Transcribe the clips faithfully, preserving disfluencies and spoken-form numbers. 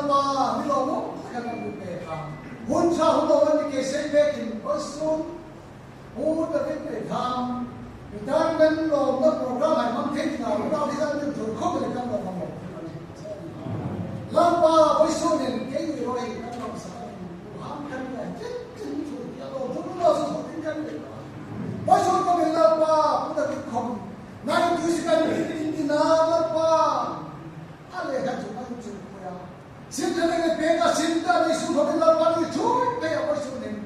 Pa, mi lawmum tak a mi pek a. Hun ṭha hun lo an mi kei sei pekin, vawisun Pu David Peitham, retirement lawmna program hai hmang thei tina, Pu David Peitham ṭhuoi khawm le kan lawm hmang lawm. Lalpa, vawisun hin keini ruok hi kan lawm sak a, Pu Ham kan ni a, chin chin ṭhuoi a lawm, ṭhuoi lawm sak ṭhuoi kan ni a. Vawisun khawm hin Lalpa, Pu David khawm, ngai tu si kan ni, in tina Lalpa. A le kha chu kan chu khuya. Sin ta le pek a, sin ta le su khawm hin Lalpa ni ṭhuoi pei a, vawisun hin.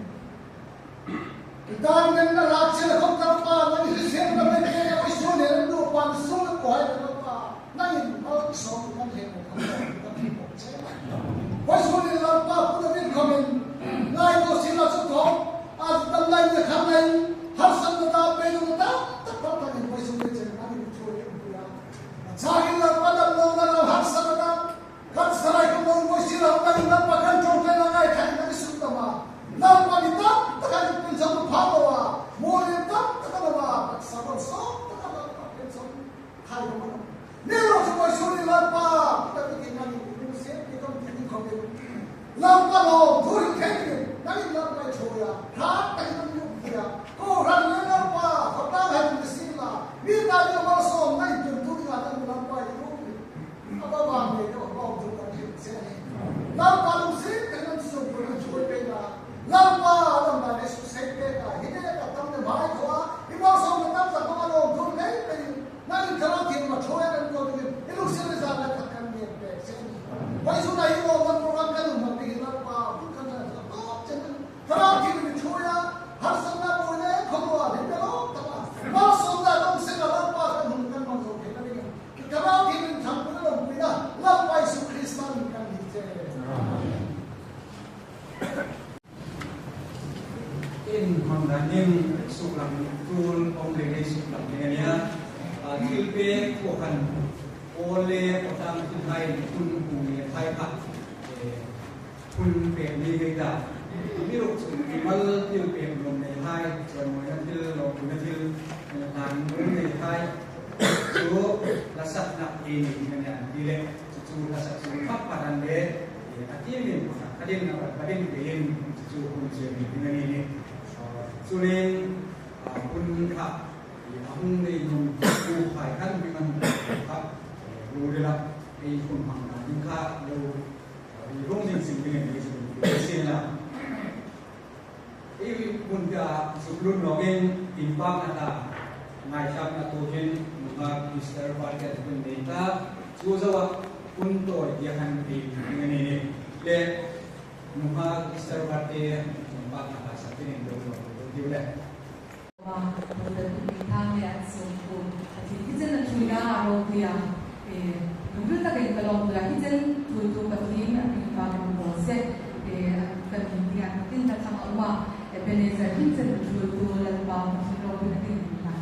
Retirement-a lak sien khawm Lalpa, nangin hriselna mi pek a, vawisun hin an nupa sung le pawh hai Lalpa, nangin mal sawm kan hei kan hei kan hei bawk che. Vawisun hin Lalpa, Pu David khawmin, ngai tu si la chu thaw, a dam lai ni khan lai, harsatna ta, peina ta, tak tak tak in vawisun hin chen nangin ṭhuoi kan khuya. A changin Lalpa damlona, harsatna ta, kan sarai kan lo mo si lo, kan Lalpa kan ṭawngṭaina ngaithlak kan suk ta ma. Lalpa ni tam tak a ni pin sawm pha lo a. Mo ni tam tak a lo a. Kan sa kan sawm tak a Lalpa kan sawm. Khai lo ma. Ni lo chu vawisun hin Lalpa. Ka ti ki nang ni ni se ni kam ti ni kam ni. Lalpa lo, dur khen ni. Nang ni Lalpa ṭhuoi a. Ṭha tak nang ni tia. Ko ran le Lalpa. Ko ta hai ni si la. Mi ta ni ma sawm nai tun tu ni la nang Lalpa i tu. A ba ba nge ka ba ba tu ka ti se ni. Lalpa lungsiet ka nan suk ka nan ṭhuoi pei na. Lalpa lam ba ne suk sei pei ka. Hi ne ka tam ne mai ko a. Hi ba so ka tam ka ba lo tu nei pei. Na ni ka la tin ma ṭhuoi kan ko tu. Hi lungsiet le za na ka kan ne pei se ni. Vawisun a hi lo man ko kan kan ma ti Lalpa. Tu kan na ka to chen. Thlarau Thienghlim ṭhuoi a, harsatna buoina khawm lo a, hlim lo tak a. Malsawmna dong seng a Lalpa kan hung kan hmang zo thei ta dingin. Thlarau Thienghlim ṭhangpuina lawmpuina, Lalpa Isu Krista hmingin kan hni che. Amen. In hmang dan ding suklang tul awm le ngei suklang ding a nia. A, thil pek thua khan aw le aw tang thil hai hun hung le hai kha. Eh, Hun pek ni ngai ta. Amiruokchu mimal thil pek nuom nei hai, chawimawina thil, lawmpuina thil, eh, hlan nuom nei hai. Chu hla sakna ei ni ngai an ti le. Chu chu hla sak chu kha paran le, eh, a ti min pakhat kha ding na pakhat kha ding te in chu chu hun che ni ngai ni. Chuleiin, ah, hun kha, eh, a hung nei nuom chu hai khan mi man kha, eh, ru le la, ei hun hmang na ding kha lo Ri rung zing zing ding a ni chu, sien la. Ei hun ta zuk lut nawkin, inpakna ta, ngaithlakna tuhin, nunghak Easter party a zuk nei ta, chu zoa, hun tawi tia khan ei ding a ni ni. Le, nunghak Easter party, inpakna ta, sa tinin lo lo lo ding le. Pu David Peitham le an sungkuo, Pathien hi chen a ṭhuoina a ropui a, eh, lungril takin ka lawm ṭhuoi a, hi chen ṭhuoitu Pathien a mi pa kan ko se, eh, kan ni tia, Pathien ta thang a um a, Ebenezer hi chen a ṭhuoitu Lalpa Pathien ropuina ding kan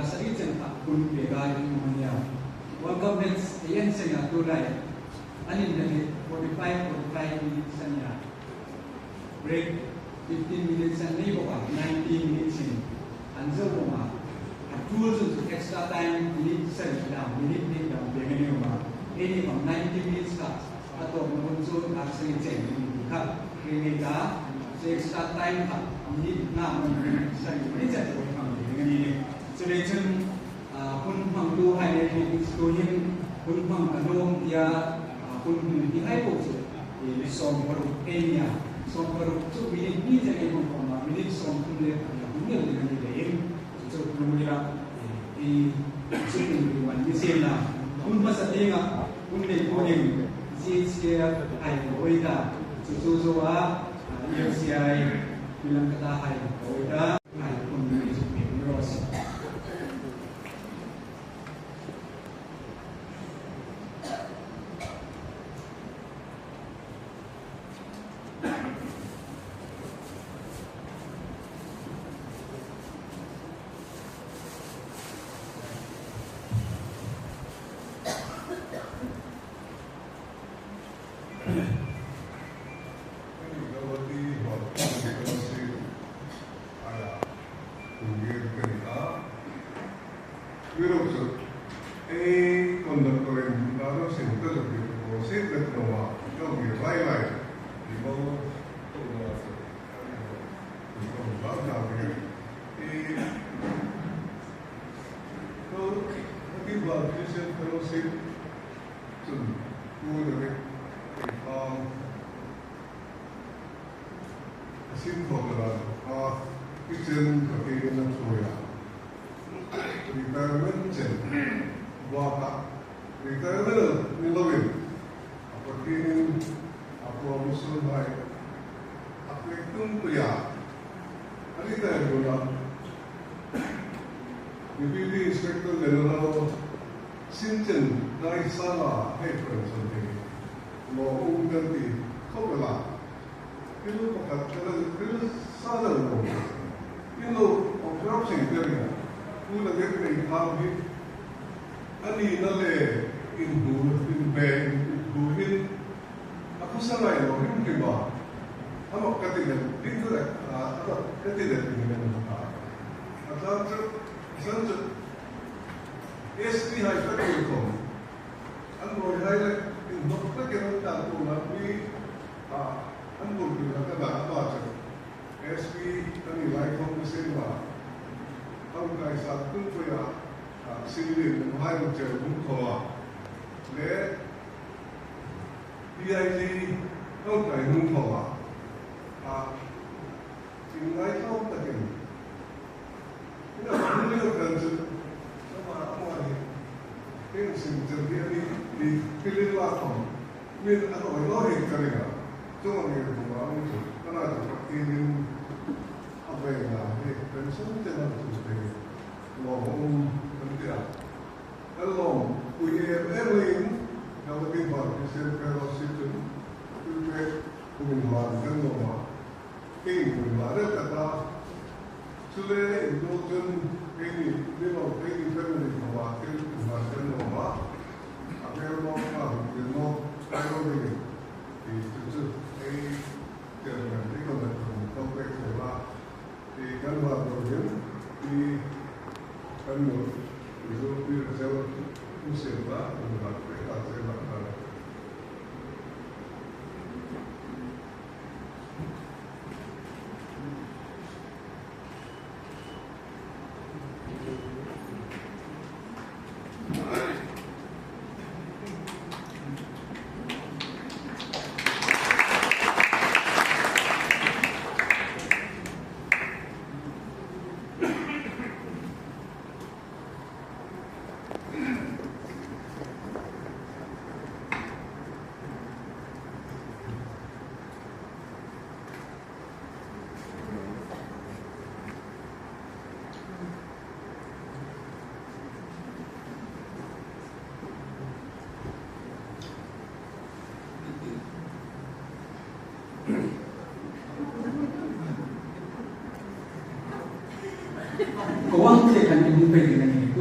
Sari chen kha hun pêk a inhmang a nih. World Cup match ei en seng a tulai. An inhriet hi forty-five, forty-five minutes a nih. Break fifteen minutes an nei bawk a, ninety minutes-in an zo vawng a. A tul chu extra time minute sari dam, minute hni dam pêk a ni vawng a. Eini khawm ninety minutes kha a tawpna hun chu dak sari chen ni ti kha ring ei ta. Chu extra time kha minute nga hmang, minute sari ni chen chu hmang ding a nih. Chuleiin chun, a, hun hmangtuhai le hmangtu hin hun hmang ka nuom tia, a, hun hmang tihai po chu, e, sawm paruk ei nih a. Sawm paruk chu minute hni chen ei hmang khawm a, minute sawmthum le pahni hun ngai ding a ni leiin. Chu chu lungrila, e, e, chu lungrila ni sien la. Hun hmasa dinga hun nei po ding G H K F hai ko oi ta. Chu chu zo a, a, E F C I Milang Kata hai ko oi ta. Hai hun nei chu pe ni ro si. Ei conductor-in, a ro sin ka lo ti ko si ka lo ma, ka mi vai vai. Di mo, to ma, to ma, to ma, to ma. Ei, ko, di ba, Christian Fellowship, chun, ku na mi, ei, um, A sin thaw ka la, a, kitchen ka ke na thaw a. Retirement chen. Bua ka. Retirement ni lovin. A Pathienin, a promotion hai. A pek tum pui a. A retire bula. Deputy Inspector General sin chen dai sala hai promotion te. Lo um kan ti khop la. Thil pakhat ka la, thil sa la lo. In lo, a corruption ka ring a. Tuna ka nei tham hi. A nina le, inhmu, inbe, inhmu hin. A khusa ngai lo, hrim hrim a. A mak ka ti le, ding tu le, a, a mak ka ti le, ding le, a. A tlan chu, san chu. S P hai ka ti khom. An ruolhai le, inhnawk takin an tlan tu na, mi, a, an bul tu na ka da, a ba chu. S P a ni lai khom ka sin ma. An kai sa tun ko ya, a, sin le, hai ru che ru ko wa. Le, D I G an kai nun ko wa. A, Inlai tlawm takin. Ina hmang lio kan chu. Ama, ama hi. Keng sin chen hi a ni, ni, thil inla khom. Min a nawi naw hi ka ring a. Chuong ang hin hmang ang chu. Ka na chu ka tiin a ve na hi. Pension chen ang chu te. Lawm um kan ti a. Kan lawm. Pui em em in. Ka va ti ba, Christian Fellowship chu. Chu te. Kumin hmang kan lawm a. Kei inhmu rêl ka ta. Chule inhmu chun keini, ni lo keini family khawma thil inhmu kan lawm a. A hmel nawk a hung tir nawk, kai lo ding. Ti chu chu, ei chairman, ei conductor, kan pek thei a. Ti kan va ro ding, ti kan lo, ti zo, ti zo, ti se la, kan va pek a se la, kan. Ko ang che kan in pe ni.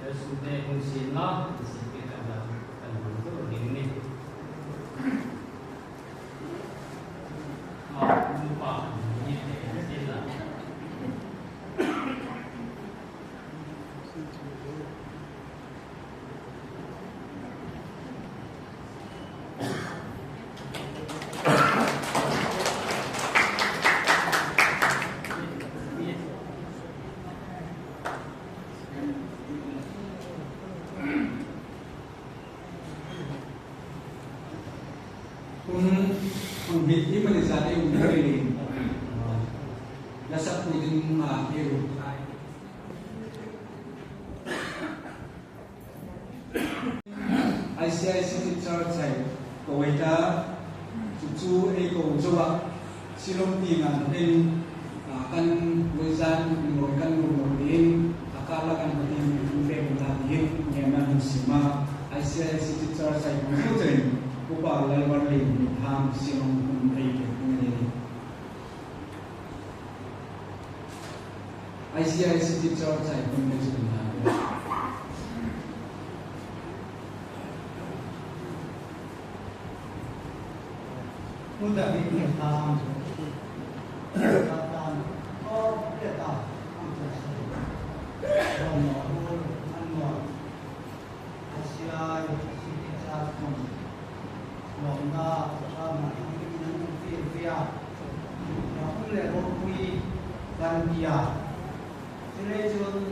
Jesu te hung sin la, sin ke kan la, kan hung tu ring ni. Hun, hun bit ni mani zat ei um thei leiin. Hla saktu ding ma ei ru. I C I City Church hai ko ei ta, chu chu ei ko zo a. Shillong tienga hin, a, kan voizan inlawi kan lo lo ding, a kar la kan hmu ding in fe kan ta ding, ngen nan hung sim a, I C I City Church hai hung zo chen, Upa Lalvarlien Thang Shillong hung ei pe hung ni. I C I City Church hai hung ei pe hung ni. Hmu ta hi hmu ta ang. Ta ta ang. Aw, le ta ang. Ram lo, an lo. A siai, si ki cha kum. Lo na, cha ma, ang ki nang fi fi a. Lo hung le lo pui, kan ki a. Chuleiin,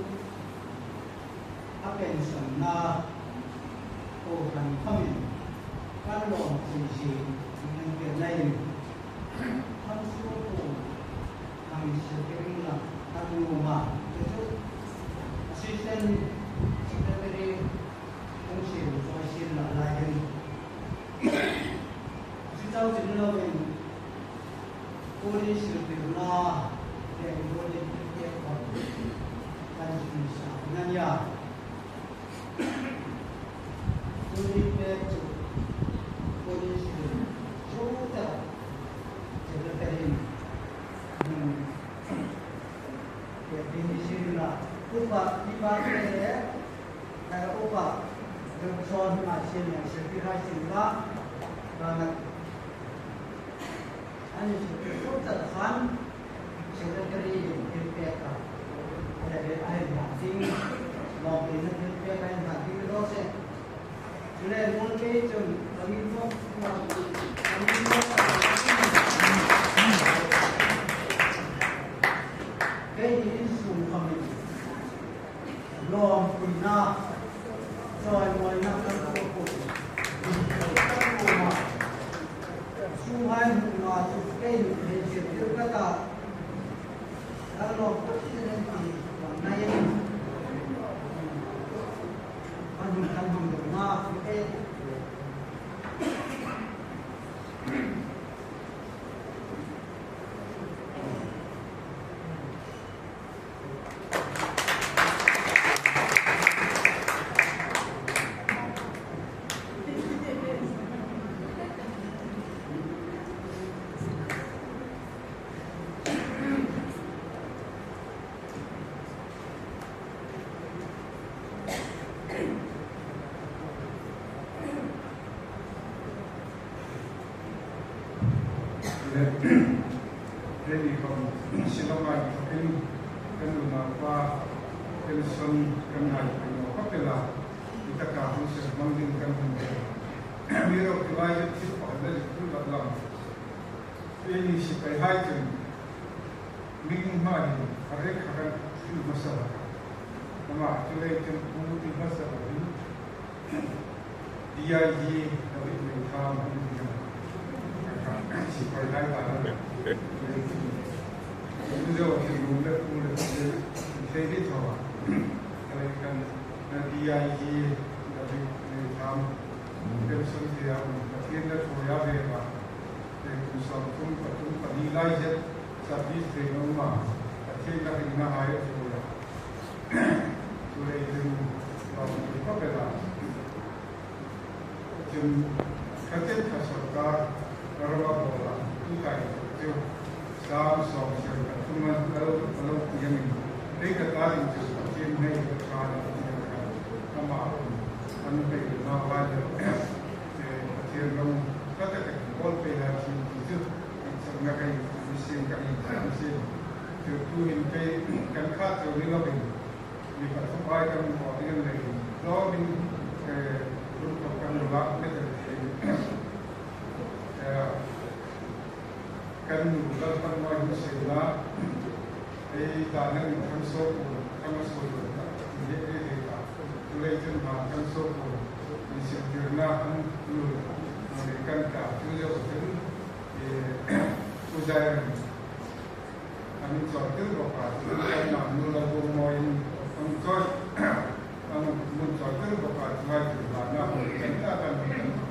a pension na, ko kan khamin, kan lawm si si, kan pe nai. Kan su ko, kan si ke ring la, kan lo ma, ke chu, assistant secretary, kong si, so si la la yen. Chu chau chu lo yen. Police tirna, le police tirna, kan sisa na nia. Police te chu, police chu ta, chu ta rin. Hmm. Ke police tirna, Upa, Upa, Doctor John Martin, Secretary General, Ranat, ani Secretary Khan, Secretary Hilpeka, Secretary Hating, Longpin Hilpeka, Hating Rose, Chule mun kei chun, kami ko, kami ko, kei ni insung kami. Lawmpuina, chawimawiina kan ko ko. Kan ko ma. Sunghai hmuna chu kei ni hei se tir ka ta. Kan lawm tak si nen ti, kan nai en. Kan hung kan hung deu na, kei. Hei ni khom, Shillong-a inthokin, kan unaupa, kan son, kan ngai, kan lo khop el a, i taka hun ser hmang ding kan hung ding. Mi ro kilai thil pakhat le thil vat lam. Hei ni sipaihai chun, mi hung hma hin, a rek kha kan thil hmasa. Ama, chu lei chun, pu ti hmasa hin. D I G David Meitham, sipai lai ta na. Inzo ki mun le pu le pu le, thei di thawa. Kale kan, na D I G David Meitham, pension thei a, Pathien na thaw a ve ba. Kum sawmthum pathum pahni lai zet, service thei naw ma, Pathien la ringna hai a thaw a. Chu lei chun, lawm khop el a. Chun, khatin kha sawrkar, rama bawla, tu kai chu, sam sawm sel pathum a lo, a lo ti angin, ei ka ta ding chu, Pathien nei ka ṭha ni ti ka, ama, an pei na vai le, eh, Pathien rawng, ka ta ka bawl pei la chi ti chu, in chang na kai, mi sien ka in, mi sien. Chu tuhin kei, kan khat chu ni lo in, Mi pathum hai kan hmu ding a ni leiin, tlawmin, eh, lungthawk kan lak met el thei. Eh, kan nu Lalpanmawia Hnuseina, ei dan angin kan sawt, kan sawt tak tak ti hi ei hei ta. Chu lei chun ma kan sawt, mi sawt tirna kan nu, kan ta, chu lei chun, eh, Pu Zairam, An chawi tir bawk a, kan nam nu lo bawm mawiin an chawi, an mun chawi tir bawk a, chuai tir dan a hung kan ta kan hung kan hung.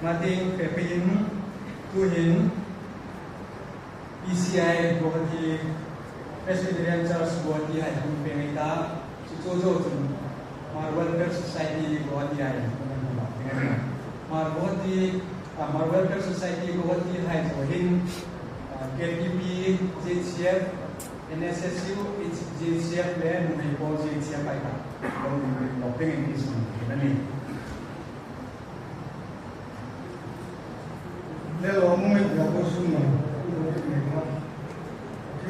Martin Pepin, tuhin, E C I Guwahati, Presbyterian Church Guwahati hai hung pei ta, chu chu chu chun, Hmar Welfare Society Guwahati hai hung pei ta. Hmar Guwahati, ah, Hmar Welfare Society Guwahati hai chu hin, ah, K T P, G C F, N S S U, G C F le, Nuhmei Pawl G C F hai ta. Hung pei ta, pei ta ni. Le lo mo mai ko ko sum no, ko ko mai ko. Ki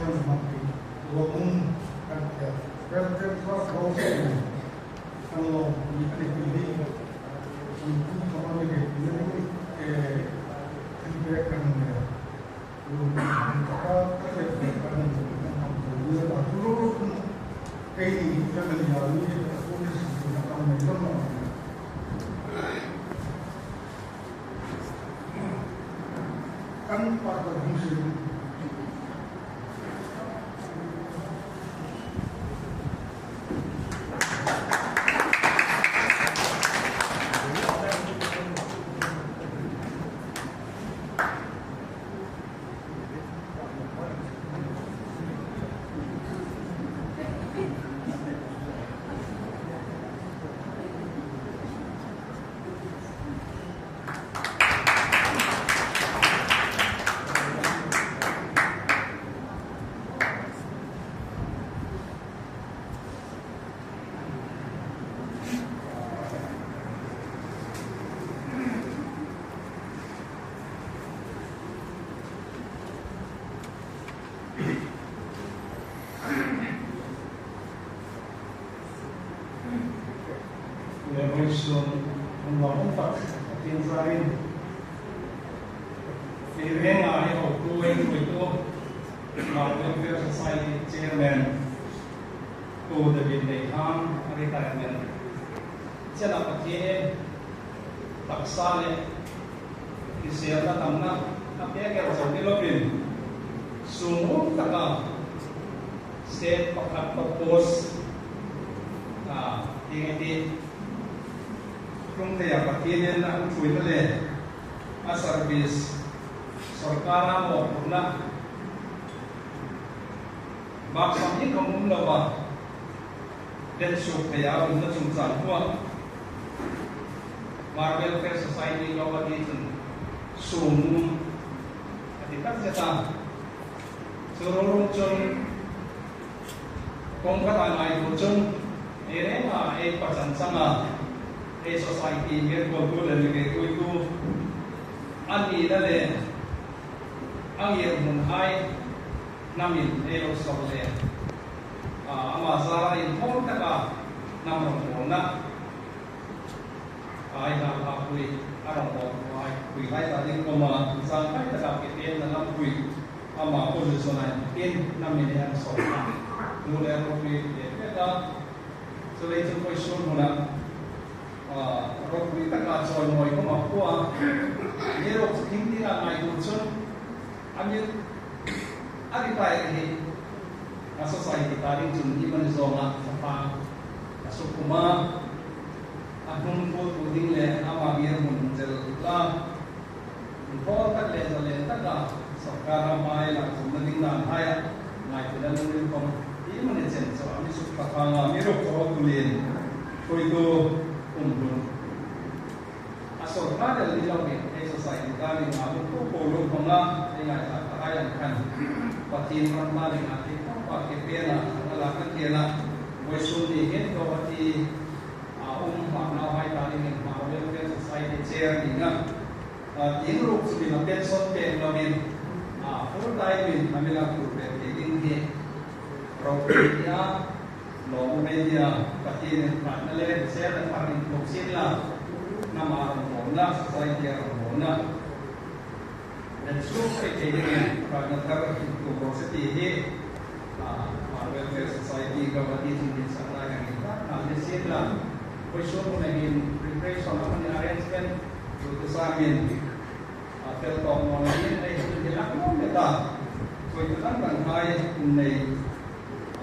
hang mak ti, lo um kan tia. President Clark Rose kan lo ni kan ti ni. Kan tu kama ni ke ni, eh, kan be kan ni. Kan ta ka ka ke kan ni kan tu ni a tu lo lo kan. Kei ni kan ni a ni ka tu ni si kan ni kan ni. Kan pa ka hung si. Le vawisun hung lawm tak a tin zarin. Ei renga ei hotu, ei hotu, Hmar Welfare Society Chairman, Pu David Neithang, a retirement. Chena Pathienin taksa le hriselna damna a pek el zo ni lovin, sum um taka state pakhat post, a, ti nge ti, tlung theia Pathienin a hung ṭhuoina le a service, sawrkara mawphurna, maksam hi khom um lova, den suk theia umna chungchang khuoa Hmar Welfare Society lo a ti chun sum um a ti tak zet a. Chu ruong ruong chun kawng khata ngaituo chun ei renga ei pachan changa ei society mi kawltu le mi kawltu a nina le a ngirhmunhai hnamin ei lo sawr le, a, ama zara inthawk taka hnam rawngbawlna, a, ei hla hla pui, a rawngbawltu hai pui lai ta ding khoma zangkai taka ke pen na lampui ama position-a inthokin hnamin ei hang sawr a. Nu le ropui le pek a, chu lei chu vawisun huna, a, ropui taka chawimawi khoma khuoa, ni ruk chu thing tina ngaituo chun, a mi, a retire hi a society ta ding chun hi mani zawnga thapa a suk um a, a hnung khuoltu ding le ama ngirhmun chel la, inthawk tak le zalen taka sawrkara hmaia lak chungna ding dan haia ngaituo ding khom hi mani chen chu a mi suk thapa nga mi ruk chu tu lien ṭhuoitu um hun. A sawrkar el ni lovin, ei society ta ding a, hung po po lo hmanga, ei ngaithla ta hai ang khan. Pathien ram ta ding a, thei khawpa ke pena, a la ka ke na, vawisun ni hin Guwahati, a, um hma nauhai ta dingin Hmar Welfare Society chair ni nga. A, ding ruk chu min a pension pek lovin, a, full time in, a mi la tur pek ke ding hi. Ropui a, lawm um ei tia, Pathienin hratna le hriselna thar inthok sien la, hnama rawngbawlna, society-a rawngbawlna. Len suk pei thei dingin hratna thar inthok raw se ti hi, a, Hmar Welfare Society Guwahati chun min sakna kan inhratna ni sien la. Vawisun huna hin preparation a hmani arrangement, tu tu sangin, a, fel tawk naw ni ei hun hi lak naw ni ta. Khawi tu dang dang hai nei.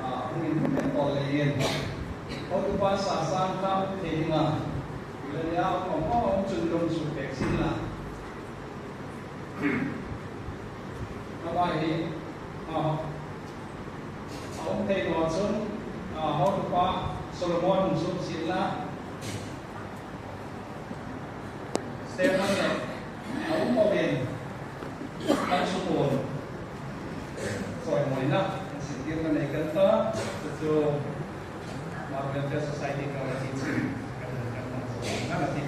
A, hung inhmu pek tawl leiin. Hotupa Sasang kha um thei dinga. Ila nia um, um, um chun lawm suk pek sien la. Ama hi, a, a um thei naw chun, a, hotupa Solomon hung suk sien la. Stephen le, a um bawkin, kan sukun chawimawina, kan singkirna nei kan ta, chu chu, Hmar Welfare Society ka la ti chu, kan, kan, kan, kan la ti.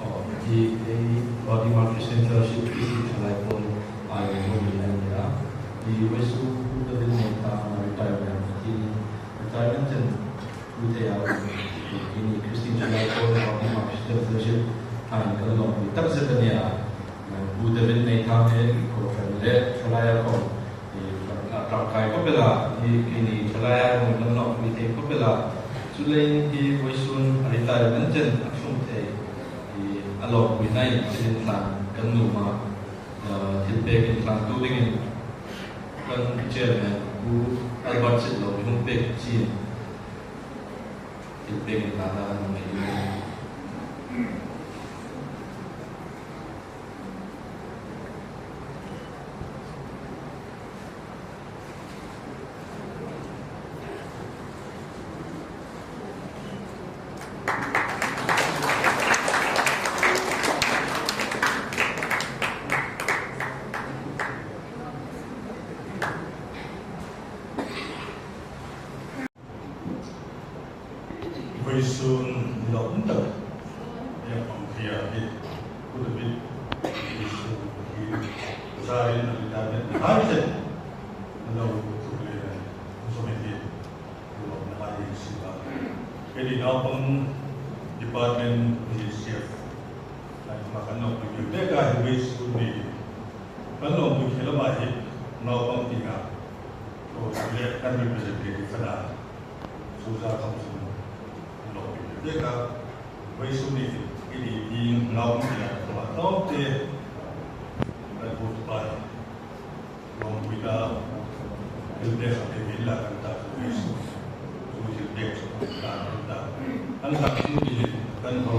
Aw, hi, ei, Guwahati Mawng Christian Fellowship, Christian Thalai Pawl, ai, hmun ni a nih a. Hi, vawisun Pu David Neithang, retirement, hi, retirement chen, Pu thei a, hi, hi, Christian Thalai Pawl, Guwahati Mawng Christian Fellowship, ai, kan lawmpui takzet a nih a. Pu David Neithang hi kohran le thalai a khom, i, a ṭangkai khawp el a, i, keini thalai a khom kan lawmpui thei khawp el a. Chuleiin hi vawisun a retirement chen a ṭhung thei, i, a lawmpuina in thil intlan kan nuom a, a, thilpek intlantu dingin kan chairman Pu Albert Sitlo mi hung pek chie. Thilpek intlan a hung nei. Vawisun ni lawm tak, ei hmang thei a hi, Pu David, vawisun hi, zarin a retirement hai chen, a lo thuk le, zawm hi, lawmna hai hi si a. Keini naupang department hi C F, ai ma kan lawmpui mek a hi vawisun ni, kan lawmpui khel a ma hi, naupang ti a, lo le kan representative fana. Chu za khawm chu an lawmpui mek a, vawisun ni, i ni, i naupang ti a, khawm a tawp te, kan hut pa, lawmpui ta, thil pek a te min la kan ta, vawisun, chu thil pek chu kan ta, kan ta. An ta chu ni, kan ho,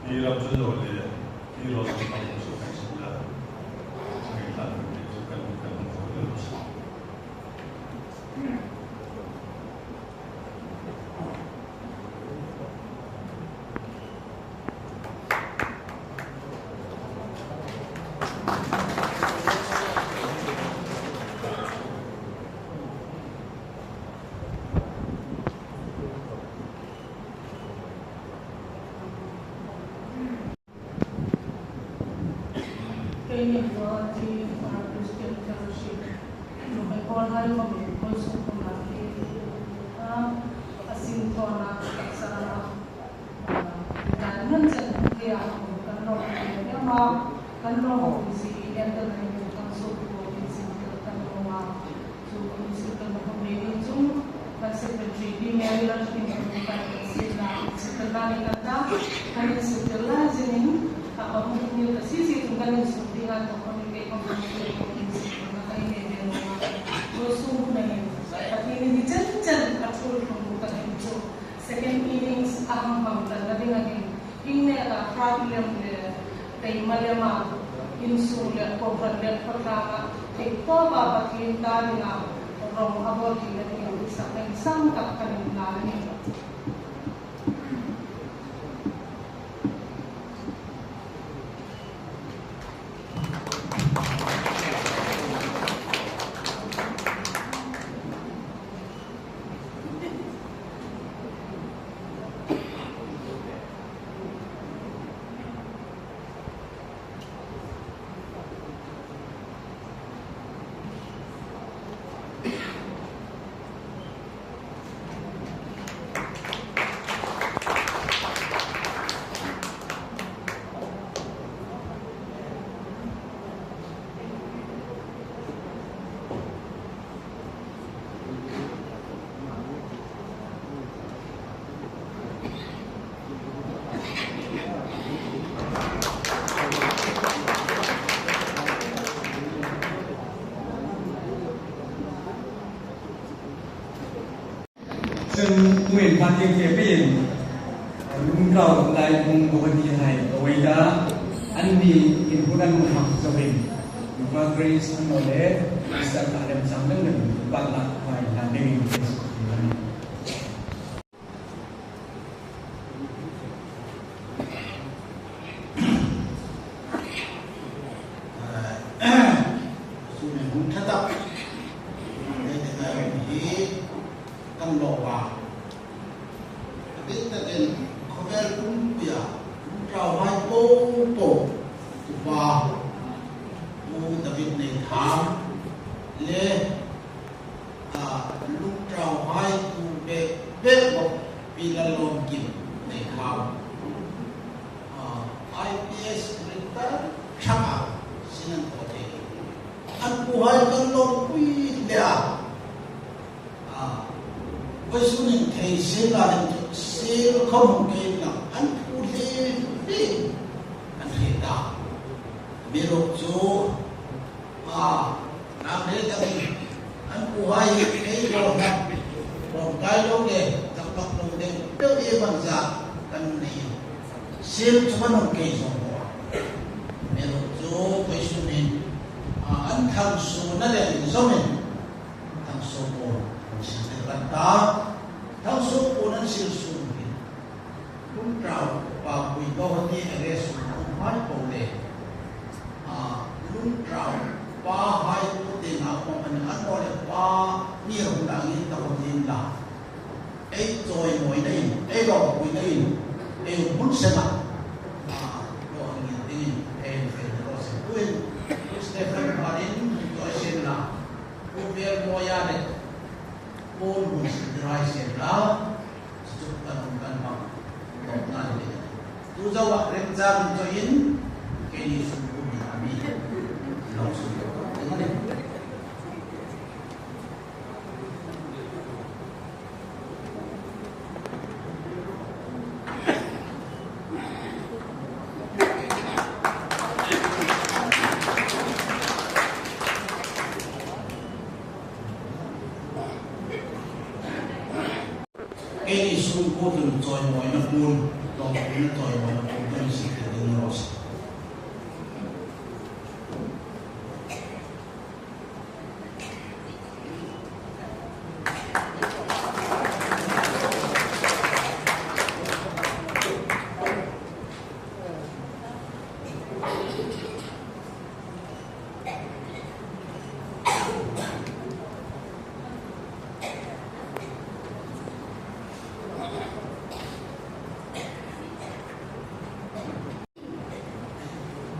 i ram chu lo le, i ro chu kan su kan su la, kan ta, kan su kan, kan ho, kan su. Keini Guwahati Christian Fellowship nuhmei pawlhai khawmin vawisun khawma hi, a, a sinthawn a, taksa a, a, retirement chen hung thei a, kan lawm em em a, kan lawm zie en ta dingin kan suk bo in sinthawn kan lawm a. Chu kan suk kan lawm ni chung kan secretary hi Mary Lalthumin kan kan suk la, suk la ni kan ta, kan suk la zinin, a, a hung ni ka si si chung kan suk ding a, to kan ke kan suk na kai ne ne na. Chu suk na hin, ka ti ni chen chen ka thul thung ka hin chu. Second innings a hang hmang ta na ding a hin. Ingneka hrat lem le, keima lema, insung le, kohran le, khawtlanga, thei tawpa Pathien ta dinga, rawng a bawl theina dingin, sak ding sang tak kan inhlan a nih. Hmun pha tieng tieng peiin, lungtau lai hung bo ni hai, a wei ta, anni in hun an hung hak zo ring. Nupa Grace an lo le, Mister Ka Remchang lem lem, ba la, ba la, ding in. Sun hun ṭha tak, nei te ngai hi, kan lo ba. A bik takin khawvel pumpuia, lungtau hai po po, Upa Pu David Neitham le, a, lungtau hai pu bek bek bawk, Pi Lallawmkim Neitham. A, I P S retired ṭhaka sin an thaw thei. An pu hai kan lawmpui hle a. A, vawisun in thei sien la ding chu, sien khawm hung kei la, an pu hle hle an hriet ta. Amiruokchu, a, nang hre takin, an pu hai hi kei lo na, rawng kai lo le, tak tak lo ding, deu e bang za kan nei. Sien chu kan hung kei zo maw. Amiruokchu, vawisun in, a, an thangsuona le inzawmin, Thangsuo Puon hung siltir ran ta, Thangsuo Puon an sil sung hin, lungtau pa pui ko ni a le sung ko mai ko le, a, lungtau pa hai ko te na ko an an ko le pa ni ro na ni ta ko ni la. Ei chawimawi na in, ei lawmpui na in, ei hun sena, a, lo ang ni dingin, ei fel lo se kuin, Stephen Marin, chawi sien la. Pu Bial Moya le, Pu Mun Sithirai sien la, chu kan hung kan hmang, tawpna le. Tu zoa Remchang chawiin, keini sungkuo mi a mi, lo sungkuo ding a nih. Keini sungkuo chun chawimawina puon, lawmpuina chawimawina puon kan siem ding a nih.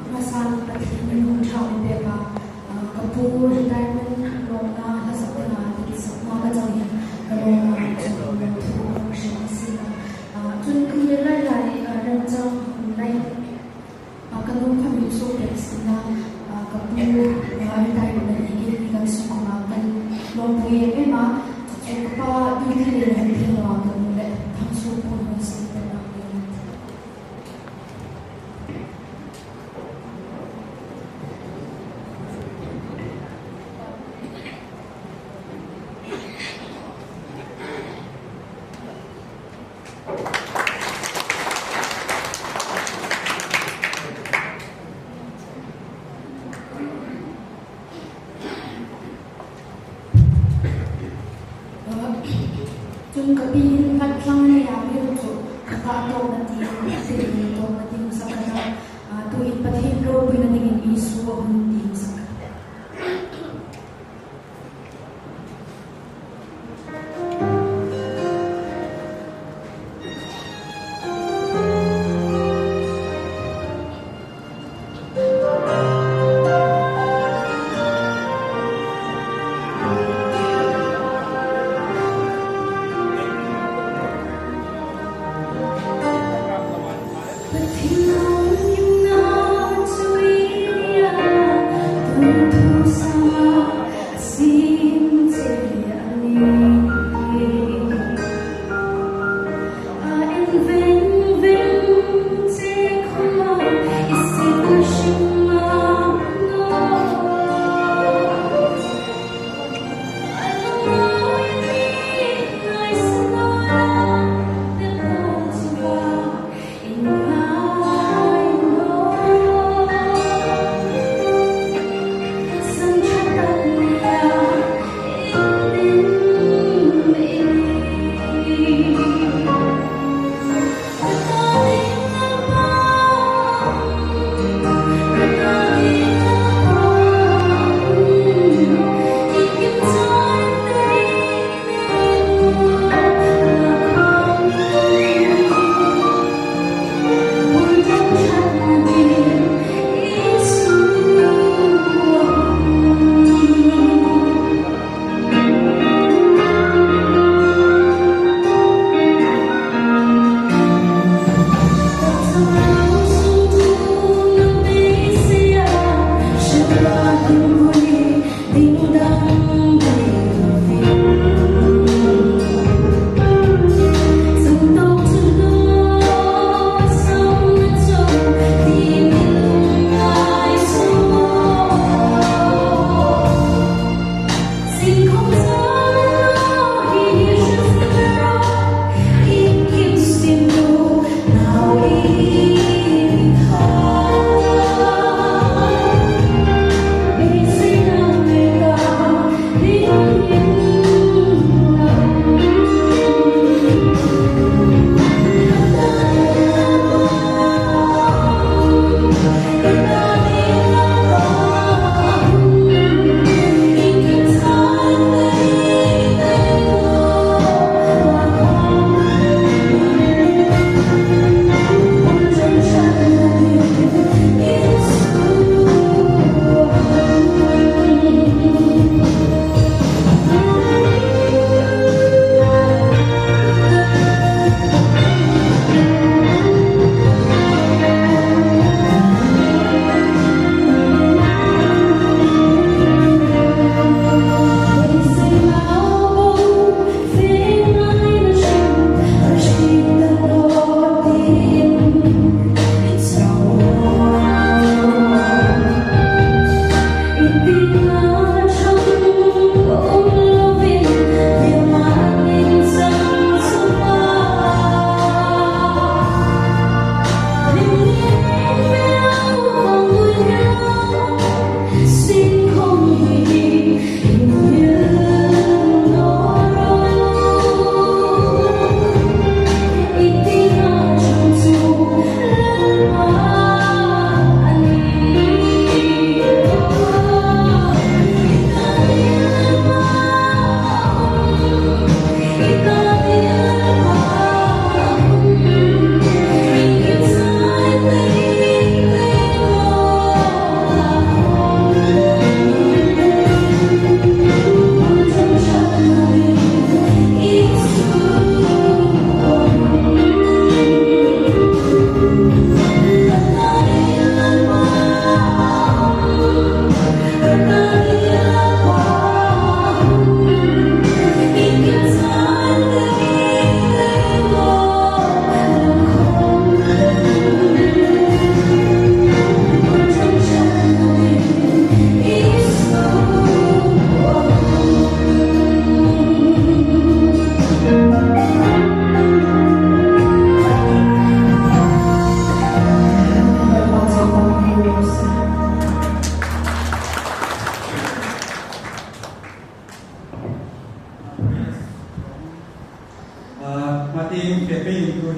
Hmasa Pathien in hun ṭha mi pek a, a, ka pu retirement lawmna hla sak dinga, ka ti sak hma ka chang hin, ka lawmna chu ka thu ka hre si a. A, chun ka mi lai lai, a, Remchang hun lai, a, ka nu kha mi chu pek si na, a, ka pu, a, retirement ni ke ni kan sung kha kan lawmpui em em a, chu ka pa duty le hun thei naw a, ka nu le Thangsuo Puon hun siem pek a. Chun ka pi hin khat thlang ni a mi ru chu, ka ka tawpna ti, ti tawpna ti hung sak a ta, a, tuhin Pathien ropuina dingin Isu a hun ti hung sak.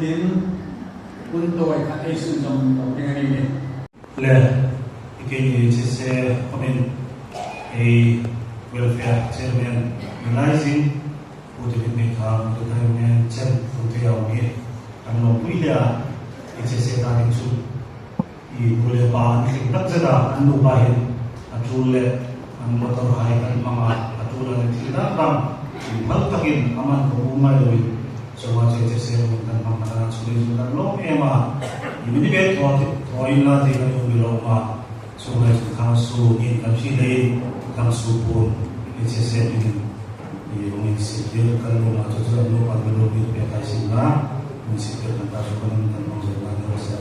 Tin, hun tawi khat ei sunzawm nawk ding a nih. Le, i keini H S A khawmin, ei welfare chairman, Realizing, Pu David Neitham, Pu David Neitham, chen, pu te a um hi, kan lawmpui le a, H S A ta ni chu. I nu le pa an tling tak zet a, an nupa hin a tul le an motor hai kan hmang a, a tul an thil dang dang inphal takin a man khawm um ngai loin, chuonga chu H S A in kan hmang khan a chu lei chu kan lawm em a. I mi ni be thaw, thaw inla ti kan um lo ma. Chuonga chu Thangsunin kan hrilh leiin Thangsu puon H S A in i hung insiet tir kan lawm a, chu chu an nupa mi lo mi pe kai sin la, insiet tir kan ta chu kan kan hmang zet na ni raw se.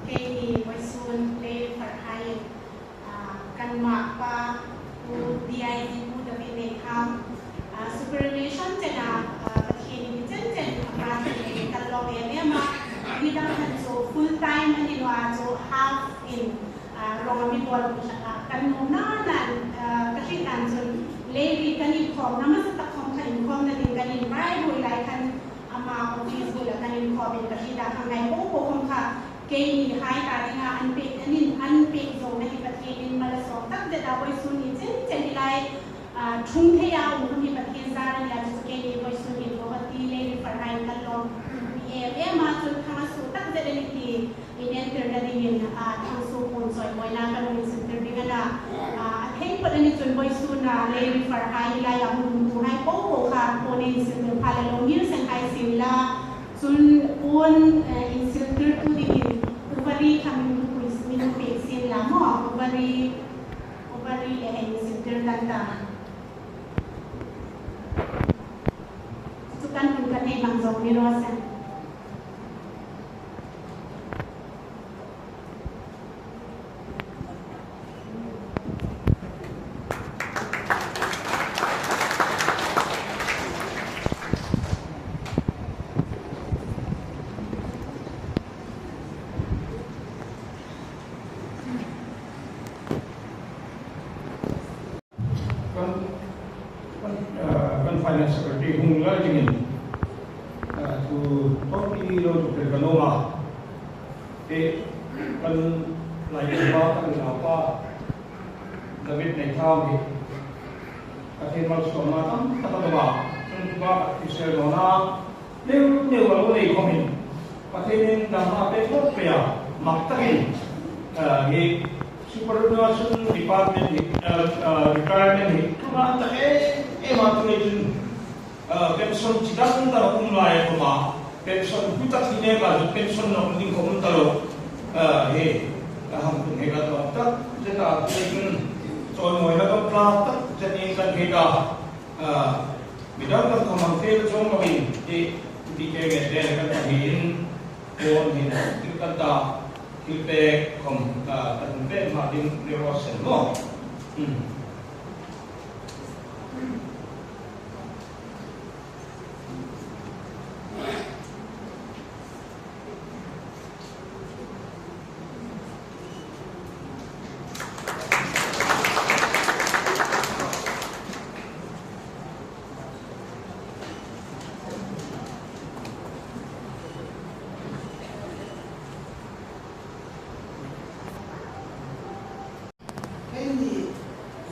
Keini vawisun le farhai, ah, kan mapa Pu D I G Pu David Neitham, ah, superannuation chena, ah, Pathienin mi chen chen a pa chen kan lawm em em a. Midang khan chu full time a ni naw a, chu half in, ah, rawng a mi bawl, ah, kan nuom naw nan, ah, ka hriet dan chun Leiri kan inkhawmna hmasa tak khawm kha inkhawmna ding kan inbai ruol lai khan ama office bula kan inkhawmin ka hriet a, kha ngai po po khawm kha keini hai ta dinga an pek, an in, an pek zawngna hi Pathienin mal a sawm tak zet a, vawisun ni chen chen hi lai, ah, ṭhung thei a um khawm hi Pathien zâr a nih a, chu chu keini vawisun ni ko ka ti le, Leiri farhai kan lawm em em a, chun Thangsu tak zet a nih ti inentirna dingin, ah, Thangsu puon chawimawina kan hung insintir ding a na, ah, a thei phawt a ni chun vawisun a Leiri farhai hi laia hung umtuhai po po kha puon insintir pha le lo ngir seng hai sien la, chun puon, eh, insintirtu dingin Pu Vari kha min hung pui, min hung pui sien la maw, Pu Vari, Pu Vari le hei insintir kan ta. Chu kan hun kan hei hmang zawk ni raw se. Kan, kan, ah, kan Finance Secretary hung lai dingin, ah, thu thawk ti lo chu kan nuom a. Te kan lai pa, kan naupa David Neitham hi Pathien malsawmna tam tak a dong a. Kan pa ka ti sel naw na. Neu neu a lo nei khawmin Pathienin dam a pek tawp pei a, mak takin, ah, hi superannuation department hi, ah, ah, retirement hi ṭhang tak em em a, tu lei chun, ah, pension chi dang dang a um lai a khawma, pension hmu tak hi neka chu pension nawk ding khawm um ta lo. Ah, hi, ka hang tum hi ka tawk tak zet a, tu lei chun chawimawina kan tlak tak zet in kan hei ta. Ah, midang kan khawm hang fel chuong lovin, ti, ti ke nge te kan ta hi in, phone hin, thil kan ta, thil pek khawm, ah, kan hung pek hma ding ni raw se maw. Hmm. Keini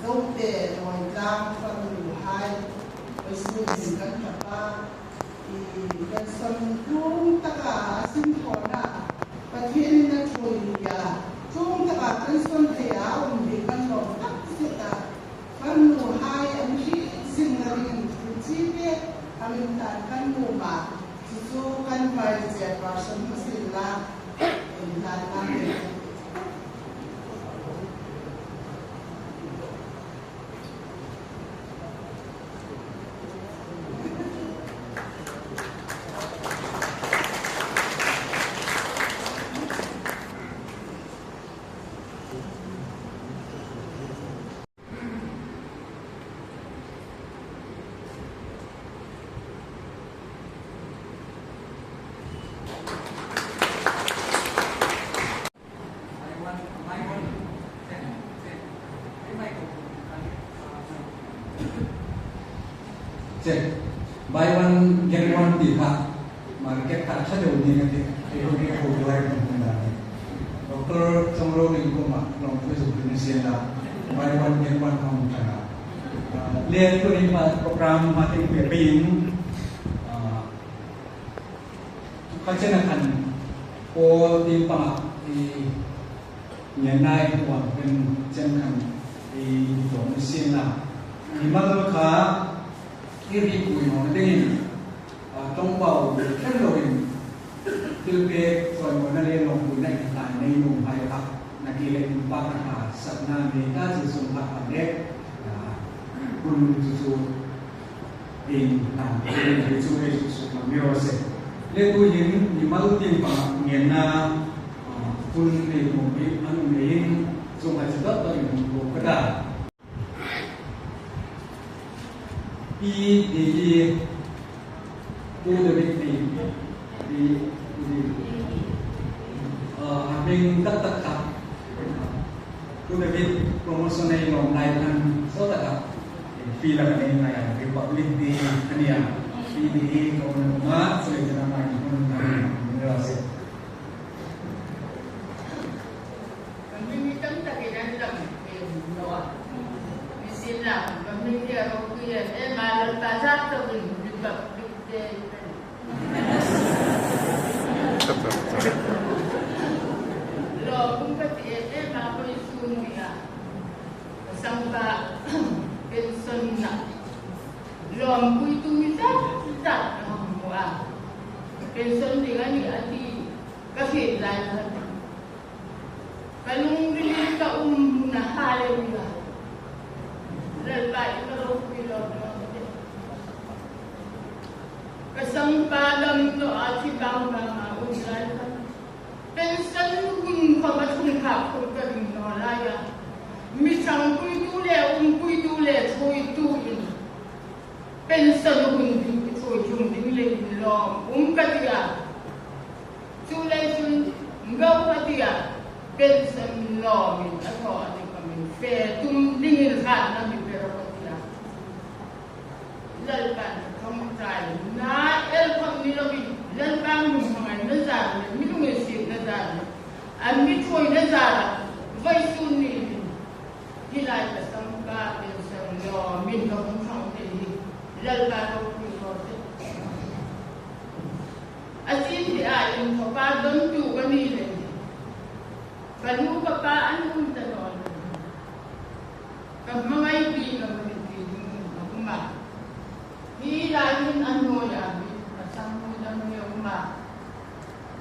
Zote Nawitlang farnuhai, vawisun hin kan ṭap a, i pension tlung taka a sin thawna Pathienin a ṭhuoi a, tlung taka pension thei a um hi kan lawm tak zet a. Farnuhai an hriet zinna dingin thu chi pek a min tan kan nuom a, chu chu kan vice chairperson hmasa la, in tan kan Check. Buy one, get one ti kha. Market kha ṭha deu ni ka ti. Ei ho, ei ho, buy one, get one. Doctor Chawngroding kuoma lawmthu zuk ni sien la. Buy one, get one hung ṭan a. Ah, le tuhin ma program ma ting pe pe in. Ah, ka chena khan po tin panga i ngenna i puan pen chen khan i dawm i sien la. Mimal kha i ri pui naw dingin, a, ṭawngbau ṭhen loin thilpek chawimawina le lawmpuina i hlan nei nuom hai kha, nakie le inpakna hmasakna nei ta chu sum kha a le, a, hun chu chu in hlan chu ei chu suk lam mi raw se. Le tuhin mimal tin panga ngenna, a, hun nei nuom hi an um leiin, chuong hai chu dawt dawtin hung ko ka ta. Pi Didi, Pu David Pi, Pi Didi. Ah, a hming tak tak kha. Pu David promotion ei lawm lai khan saw taka. Pi la ka nei ngai a, Republic Day a nia. Pi Didi ko na ma, so le jana ma ni ko na ma ni la se. Kan hming hi tam takin an lang em naw a. Nisienla, kan hming hi a ropui em em a, Lalpa zâr chauin Republic Day kan. Lawm um ka ti em em a, vawisun nia ka sangpa pension-na lawmpuitu mi zat zat ka hmu a. Pension ding a nih a ti ka hriet lai khan. Ka lungril ka um hmuna, Hallelujah. Lalpa i ka ropui lawm lawm te. Ka sangpa dam naw a, thi bang bang a um lai khan. Pension hun khom a thung kha khom ka ring naw lai a. Mi changpuitu le umpuitu le thuoitu in. Pension hun ding, i thuoi tlung ding leiin lawm um ka ti a. Chuleiin, ngau ka ti a, pension lawmin a thaw a ni kha min fe tum dingin hratna mi pe rawh ka ti a. Lalpan ka ṭawngṭai na el khom ni loin, Lalpan mi hmangaina zâr le, mi lunginsietna zâr le, a mi thuoina zâra, vawisun ni hin. Hi lai ka sangpa pension lawmin ka hung ṭhang thei hi Lalpa ropui raw se. A sin ti a inthawka dawntu ka ni leiin, ka nu ka pa an um ta naw leiin, ka hmangai bik ka hmangai bik ding a um a. Hi lai hin a hnuoia mi a sangnu dam mi a um a.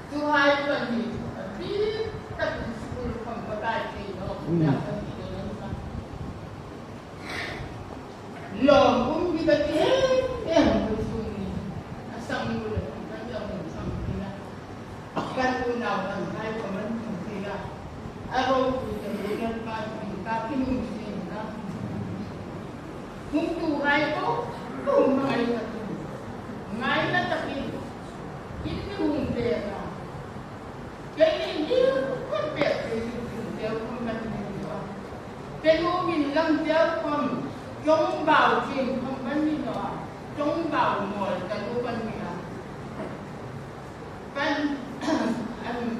Tuhai pahni a bik takin school khom ka kai thei naw, mm, ka ti ding a um a. Lawm um bik a ti em em, vawisun ni a sangnu le khom kan lo hung ṭhang ding a. Kan unau kan hai khom an hung thei a. A ropui ka ti, Lalpa bik ka ti, hung siem ka. Hung tuhai ko, ko hmangai ka tu. Ngaina takin in mi hung pek a. Keini ding khom pek thei ding ding deu khom kan nei naw a. Ke nu min lam deu khom, ṭawngbau ṭhing khom kan ni naw a. Ṭawngbau mawl taluo kan ni a. Kan,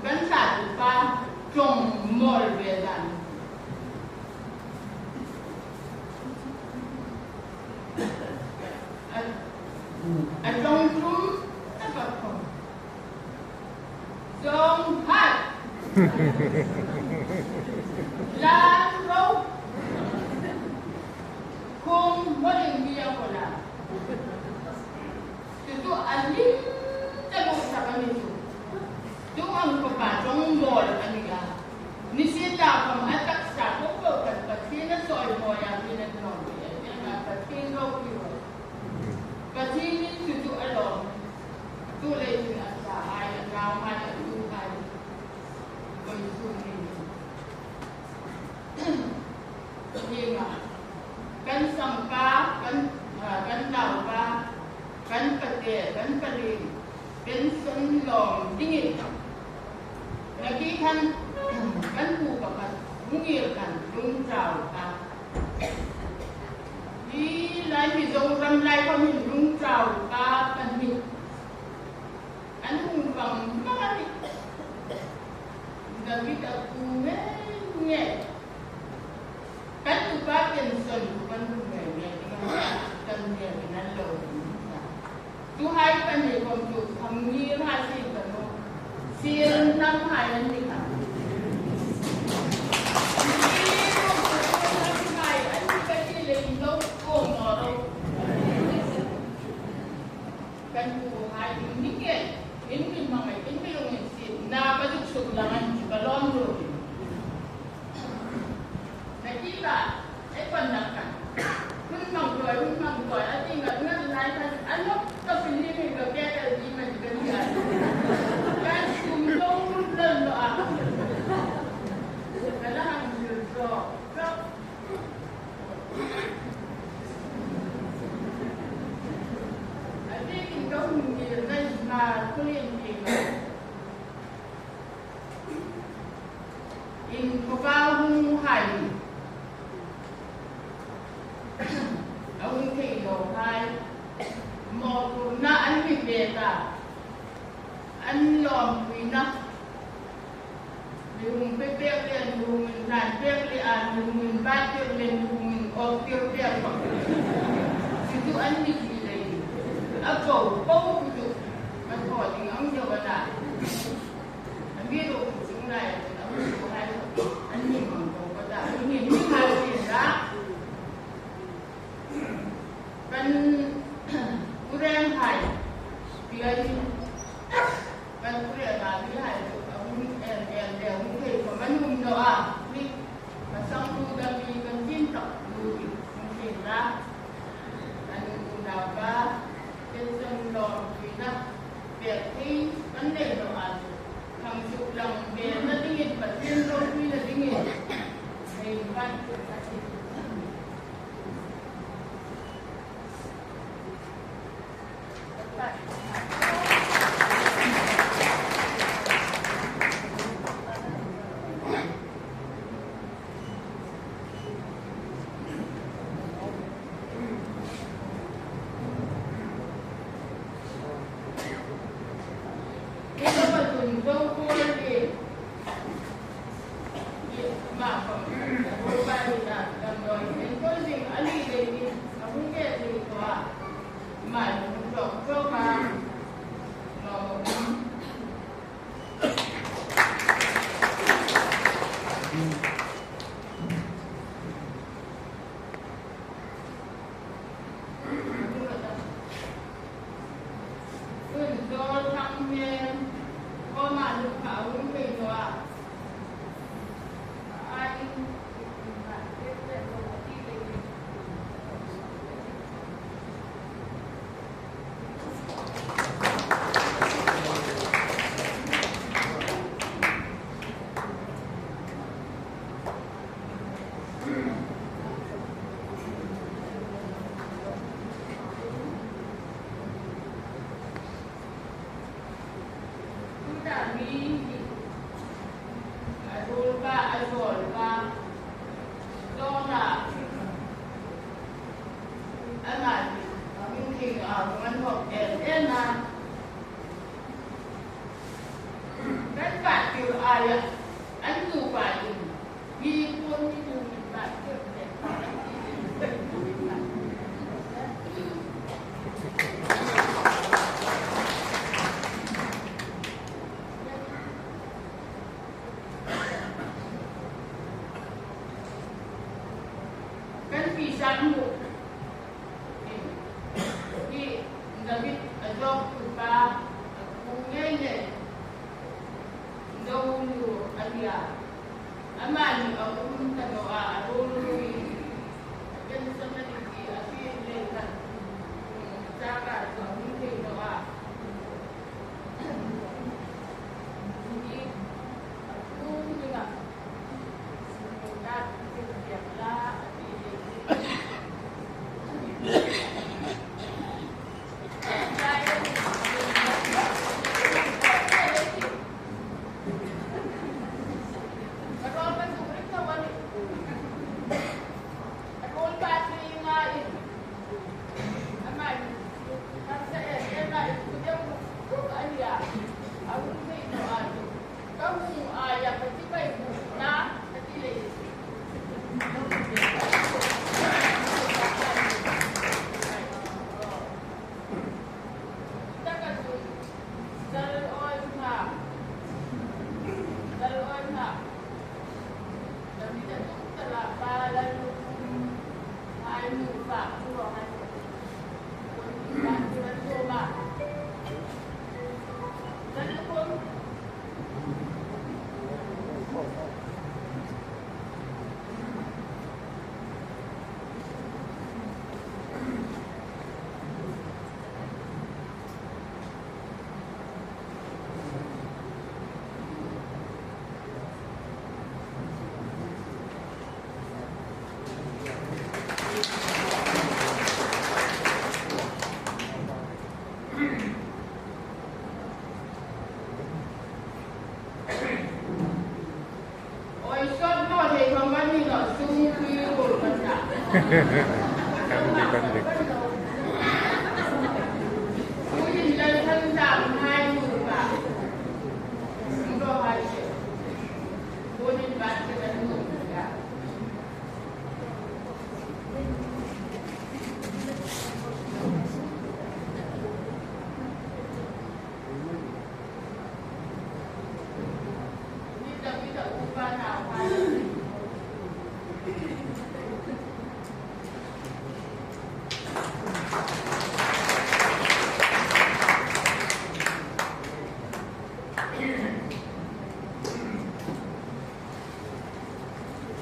kan hla tu pa ṭawng mawl ve dan. A, a ṭawng tum tak a khom. Zawng hat. Lan ro. Khum hmawlin mi a hawl a. Chu chu a lim taluo tak a ni chu. Chuong ang khawpa ṭawng mawl a ni a. Nisienlakhom a taksa po po khan Pathien a chawimawi a, mi na nawm ti em em a, Pathien ropui rawh. Pathienin chu chu a lawm. Chuleiin a sahai, a nauhai, a tuhai. Vawisun ni. Hienga, kan sangpa, kan, ah, kan naupa, kan pate, kan pali, pension lawm dingin. Nakie khan, kan pu pakhat, hung ngir khan, lungtau ta. Hi lai mi Zoram lai khawm hin lungchau ka pahni. An hung vang vang a nih. David a kuo ngei ngei. Kan tupa pension kan hung ngei ngei. Kan ngei ngei an lo. Tuhai pahni khawm chu khang ni ha si kan lo. Sir nam hai an ni kha. Sir nam hai an ni ka ti le in lo ko no lo. Kan tuhai in ni ke, in ni ma ngai, in ni lo in si na ka duk suk la ngai chu ka lawm lo. Na ki ba, e kon na ka. Hun mang doi, hun mang doi, a ti ngat ngat lai ka, a nok ka pin ni ni ka ke ka di ma di ka di a. Kan sum lo hun lo lo a. Ka la hang lo so. So. A ti kin ka hun ni na ma ku lien ni. Inthawka hung hai, a hung thei lo hai, mawphurna an mi pek a, an lawmpuina, mi hung pe pek le, mi hung inhlan pek le, a mi hung inbat pek le, mi hung inawp pek pek. Chu chu an mi ti le, a ko ko chu, a thaw ding ang deu a na. Amiruokchu, a mi ruok hai, an mi mang ko ka ta, an mi mi hai ti ra. Kan u reng hai, ti a ni. Kan u reng a mi hai chu, a hung en en le, hung thei ko man hung no a, ni. Ka sang tu da mi kan tin tak tu ti, hung thei ra. Kan u da ka, kan sang lawm ti na. Pek thei kan nei lo a chu, khang suk lang pekna dingin, Pathien ropuina dingin, hei kan chu ka ti. Kan pi san mu. Hi David a jawk tu pa, a kuo ngei ngei. Dawnu a nih a. Amani a um ta naw a, a ruol ruol. A kan sa mani ti a ti le kan. Chaka chu a hung thei naw a.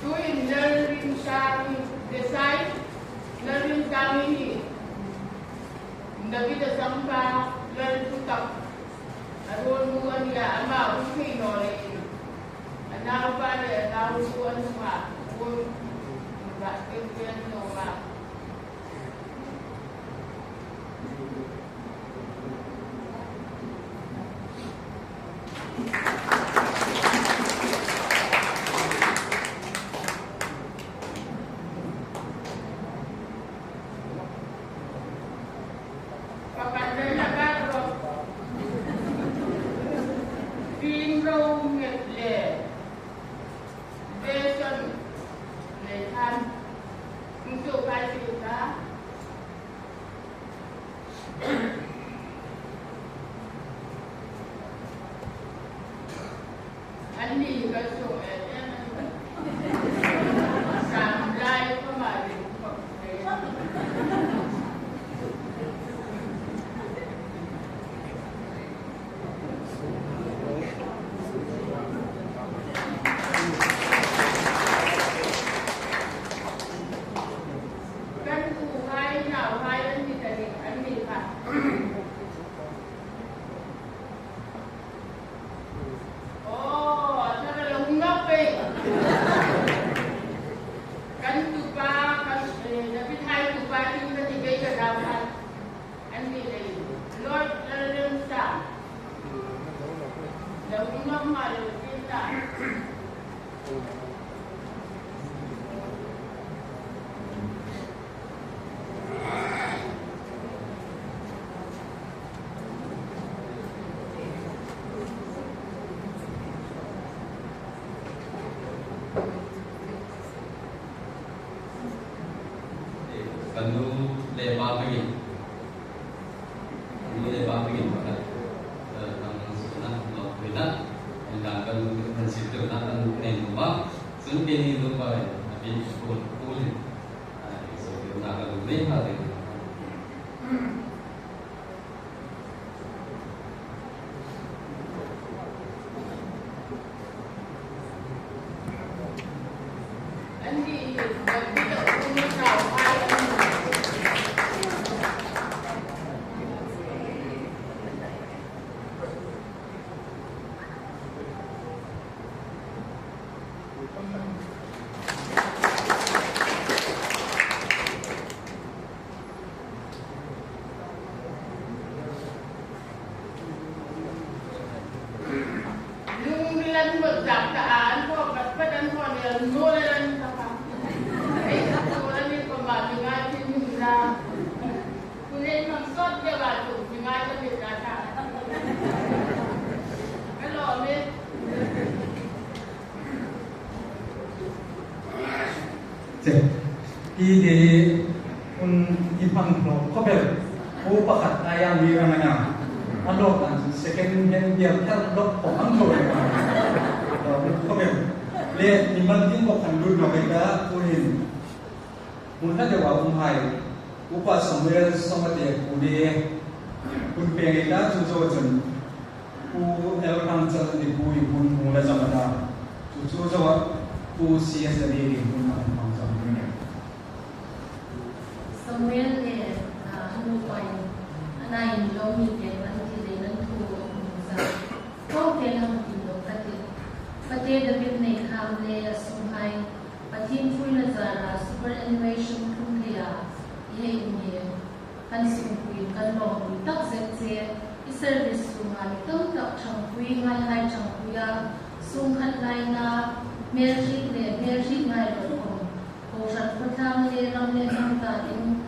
Tuhin Lalrimsang Desai, Lalrimsang hi David-a sangpa Lalthutak a ruolnu a nih a, ama hung thei naw leiin a naupa le a naunu an hung a, hung va tel tel naw a. Pakhat le na ka ro. Fim ro nget le. Beson le than. Hung chu kai chu ta. Anni ka chu e e. Sam lai ko ma le ko. Kan uhai, nauhai an ni ta ding, an ni kha. Oh, thar a lo hung nawk pei. Kan tupa, kan, eh, David hai tupa ding ka ti pei ka nauhai. An ni lei, Lord Lalremsang. Lo hung nawk ma lo tin ta. Kan nu le pa hmingin, kan nu le pa hmingin pakhat, eh, kan suokna, lawmpuina, kan kan kan kan sip ṭheuhna kan nu nei nuom a, chun keini nu pa a pi kun kun, eh, sip ṭheuhna kan nu nei hma ding. Lungri lan mot zak ta an ko pat pat an ko ne no le lan ta pa. Ei ko lan ni ko ma mi ngai tin ni la. Ku le kam sot de wa tu mi ngai ta mi ta ta. Hello me. Che. Hi hi hun i hmang hlawk khawp el. Pu pakhat a yang mi rang anga. A hlawk dan chu second hand beer thar hlawk khawp ang lo. Hlawk khawp el. Le, mimal ding bawk khan lut lo ka, tuhin. Hmun hla deuha umhai. Upa Samuel Sawngate pu le. Hun peng ei ta chu zo chun. Pu L Rangchal ni pu in hun hung la zam a ta. Chu chu zo a Pu C S Dave in hun a hung hmang zam a ta. Samuel le, ah, a nupa in, a na in lo mi te an ti le nan thu hung za. Ko te lam tin lo ka ti. Pate David Neikham le a sunghai. Pathien ṭhuoina zara superannuation tlung thei a. I hei um hi. Kan sungkuoin kan lawmpui tak zet che, i service sunga mi tam tak ṭhangpui ngaihai ṭhangpuia, sungkhat laina, hmel hriet le hmel hriet ngai lo khawm, Kohran khawtlang le ram le hnam ta ding,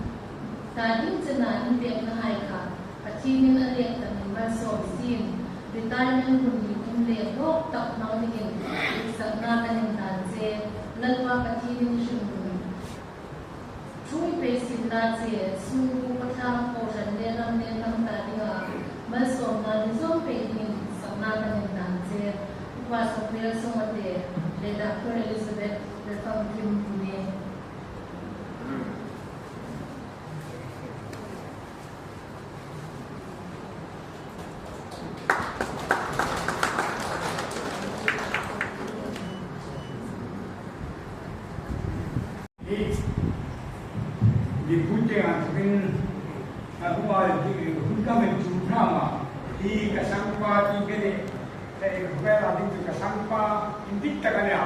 ta ding chena inpeknahai kha Pathienin a lek takin malsawm sien, retirement hun ni thum le hlawk tak hmang dingin itsakna kan indan che. Lalpa Pathienin hringnun ṭhuoi pei sien la che. Sungkuo khawtlang, kohran le ram le hnam ta dinga malsawmna ni zawm pei dingin itsakna kan indan che. Upa Samuel Sawngate le Doctor Elizabeth Refangkim Pune. Hi, hi puon te an thukin, a hua hi hun ka men chu hna ma. Hi ka sangpa ti ke le, ka e khawvel a ding chu ka sangpa indik tak a nia.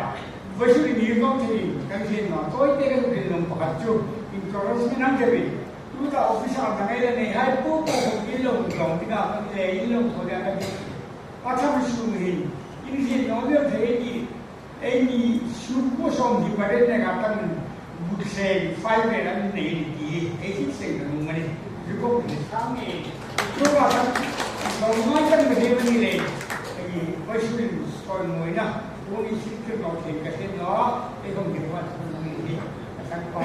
Vawisun ni ngawt thei kan hriet naw. Tawite kan hriet naw pakhat chu encouragement an ke mi. Tuta office a dang ei le nei hai po po hung in lo hung tlawm ding a, kan le in lo thaw ding a ka ti. A tham sung hin, in hriet naw lem thei ei ti. Eini sungkuo sawmhni pariet neka tang butseng five vel an nei ni ti ei hriet seng ta nuom a nih. Report ni sang e. Chu ka san, sawmnga tang ka hriet a ni le. Ei, vawisun sawimawina, uni sik kir lo thei ka hriet naw, ei hawng hriet naw a ni. Ka sangpa,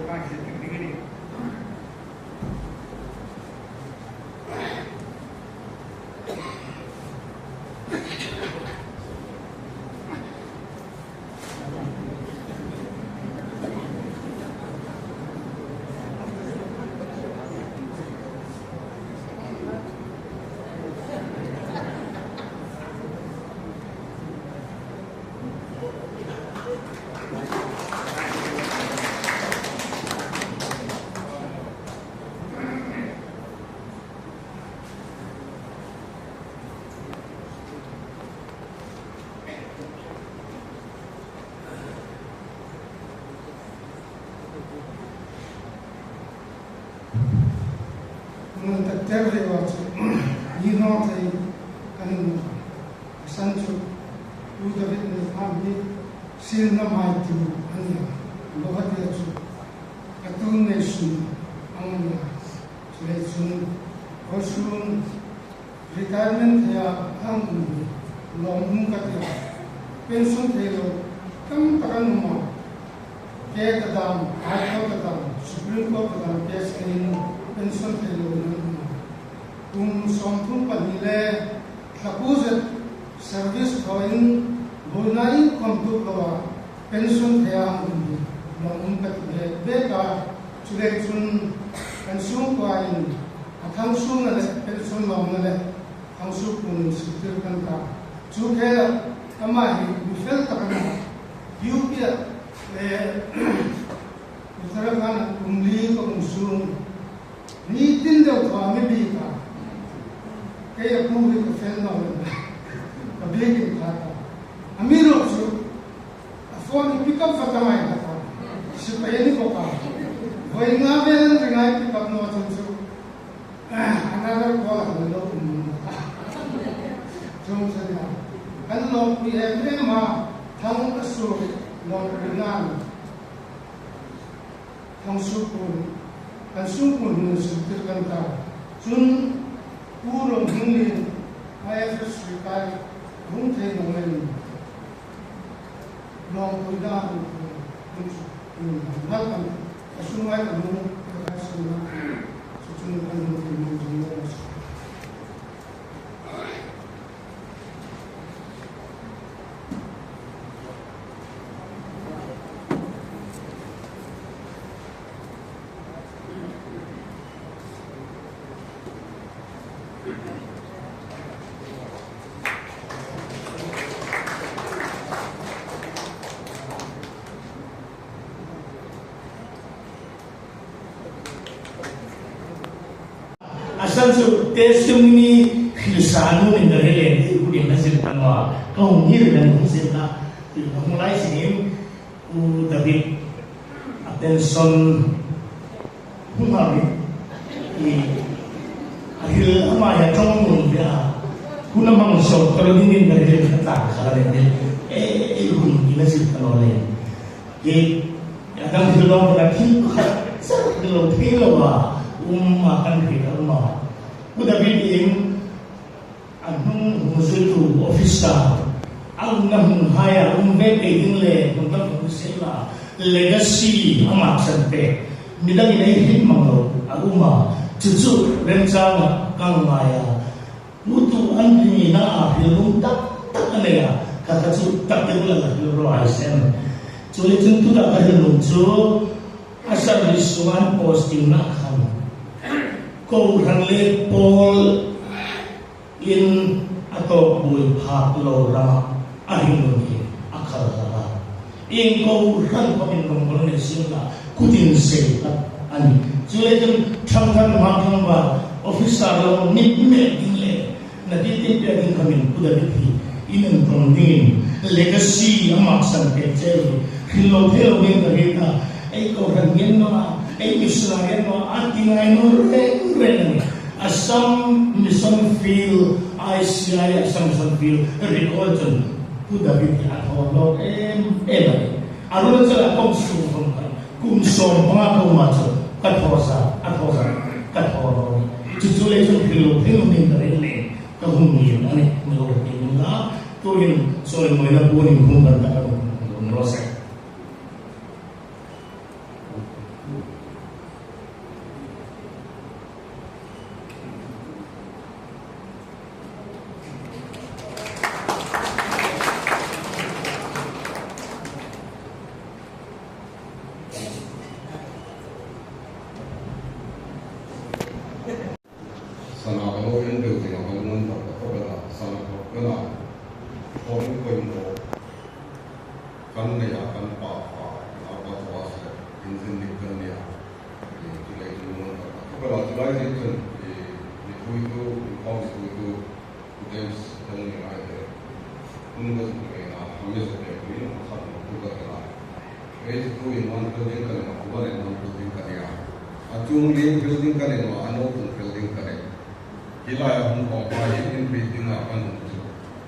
ka hriet ding a nih. Nun tak ter rei wa chu, ni no thei kan in. A san chu, Pu David ni ham hi, sil na mai tu an ya. Lo ha te chu, ka tu nei sun an ya. Chu le chun, ko sun, retirement thei a hang um hi, lawm um ka ti a. Pension thei lo, tam tak an um a. Ke ta dam, High Court ta dam, Supreme Court ta dam, case kein pension thei lo an um a. Kum sawmthum pahni le, tlaku zet service thawin, buoina inkhawm tuk lo a, pension thei a um hi, lawm um ka ti bek bek a. Chu le chun, kan sungkuoin, a thang sungna le, pension lawmna le, thang suk puon suk tir kan ta. Chu khela, ama hi, mi fel tak a na. U P a, eh, Uttarakhand a kum li ka um sung. Ni tin deu thaw mi bik a. Kei a pu hi ka fel naw. Ka bik in kha ta. Amiruokchu a phone i pick up vat a ngai ta. Sipai a ni bok a. Voi nga vel an ring a i pick up naw chun chu. Another call a lo um. Chung chun a. Kan lawmpui em em a. Thang a su lawmpui nan. Thang suk puon, kan suk puon nun suk tir kan ta. Chun, Pu Ronghringlien, I F S retire, hung thei naw lem. Lawmpui dan, hun chu, hun, hal kan, a sung ai kan hung, ka ka sung na, chu chun kan hung thei naw lem. A san chu testimony hril sa nunin ka hre lem, i kutin a zir ta naw a, ka hung hil ka hung zir ta, ka hung lai sinin, Pu David, a pension hung hal ni, i, a hril ama hi a ṭawng nun ve a, hun a hmang sawt ka lo dingin ka hre lem ka ta ka la lem, e, e, hun i na zir ta naw le. Ke, a Dang hril lo ka thil khat chauh hril lo thei lo a um a kan hriet a um a. Pu David in a hnung hung zirtu officer a umna hmunhai a um ve pei ding le hmun dang hung sei la legacy a maksan pek midang in ei hriet mang lo a um a. Chu chu remchang a kan ngai a. Pu tu an ringna a hril nuom tak tak a nei a, kha kha chu tak tak la hril raw hai se. Chuleiin chun tuta ka hril nuom chu a service sunga posting na khan kohran le pawl in a tawpbuoi phak lo rama a ring nuom hi a khal hlak a. Ieng kohran khawmin rongbawlna nei sien la kut insei khat a nih. Chuleiin chun ṭhangthar hma tlangval officer lo mit mek ding le na ti tin pek ding kha min Pu David hi in inṭhung dingin legacy a maksan pek che lo hril lo thei lo ding ka hriet a. Ei kohran ngen naw a, ei missionary ngen naw a, a ti ngai naw reng reng a nih. Assam Mission Field, I C I Assam Mission Field record chun Pu David hi a thaw lo em em a nih. Arunachal a kawng sung khawm khan kum sawm panga kuoma chu ka thaw sa, a thaw sa, ka thaw lo. Chu chu le chun hril lo, hril lo ding ka ring le ka hung ngir a nih, mi lo ring la. Tuhin chawimawina puon in hung kan ta ka hung raw se. Sana ka lo en deu ding a, ka lungawi tak tak khawp el a, sana khawp el a. Khawm koi maw. Kan nei a, kan pa, pa, kan pa chu a se, inzin dik kan nia. Chuleiin chu lungawi tak tak khawp el a, chu lai zing chun, i, i thuoitu, i khawm thuoitu, James Dongni ngai te. Hun ka zuk ngai na, a mi zuk ngai pui na, khat lo tu ka ta. Ei chu in one building ka nei, one in one building ka nei a. A chung ding building ka nei, a no tung building ka nei. Hi lai a hung khawm pa hi in building a kan hung chu.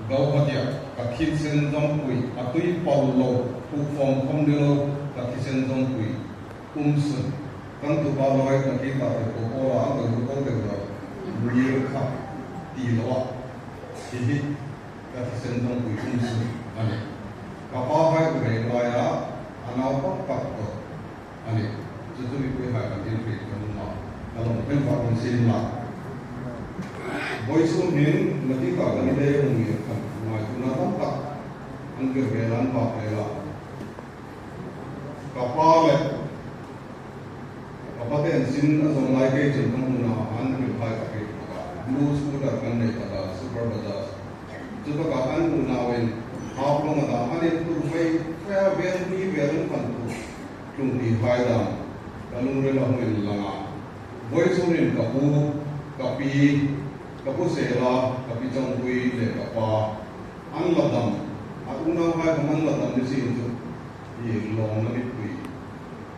Gau ka tia, ka thisen zawmpui, a tui pal lo, pu khawm khawm ni lo, ka thisen zawmpui. Um sun, kan tu pa lo ai kan ti ta te ko ko la, an tu ko te la, mir kha, ti lo a. Hi hi, ka thisen zawmpui um sun a nih. Ka pa hai u rei lai a, a nau tak tak tawh a nih. Chu chu mipui hai kan inhriet kan um a, ka lawm pen va kan sin la. Vawisun hin, na ti ta kan i dei um ni khan, ngaituona tam tak an ve ve lan va ve la. Ka pa le ka pa ten sin a zawm lai kei chun ka hmu naw a, an hril hai ka hriet bawk a. Blue scooter kan nei tak a, Super Bajaj. Chu taka an hmu nawin, Haflong a dam an in tur fei fei a, vel hni vel an pan tur tlung ti hai dam ka lungrila hung inlang a. Vawisun hin ka pu, ka pi, ka pu Sela, ka pi Chawngpui le ka pa an la dam, a unauhai khawm an la dam ni sien chu, i lawmna mipui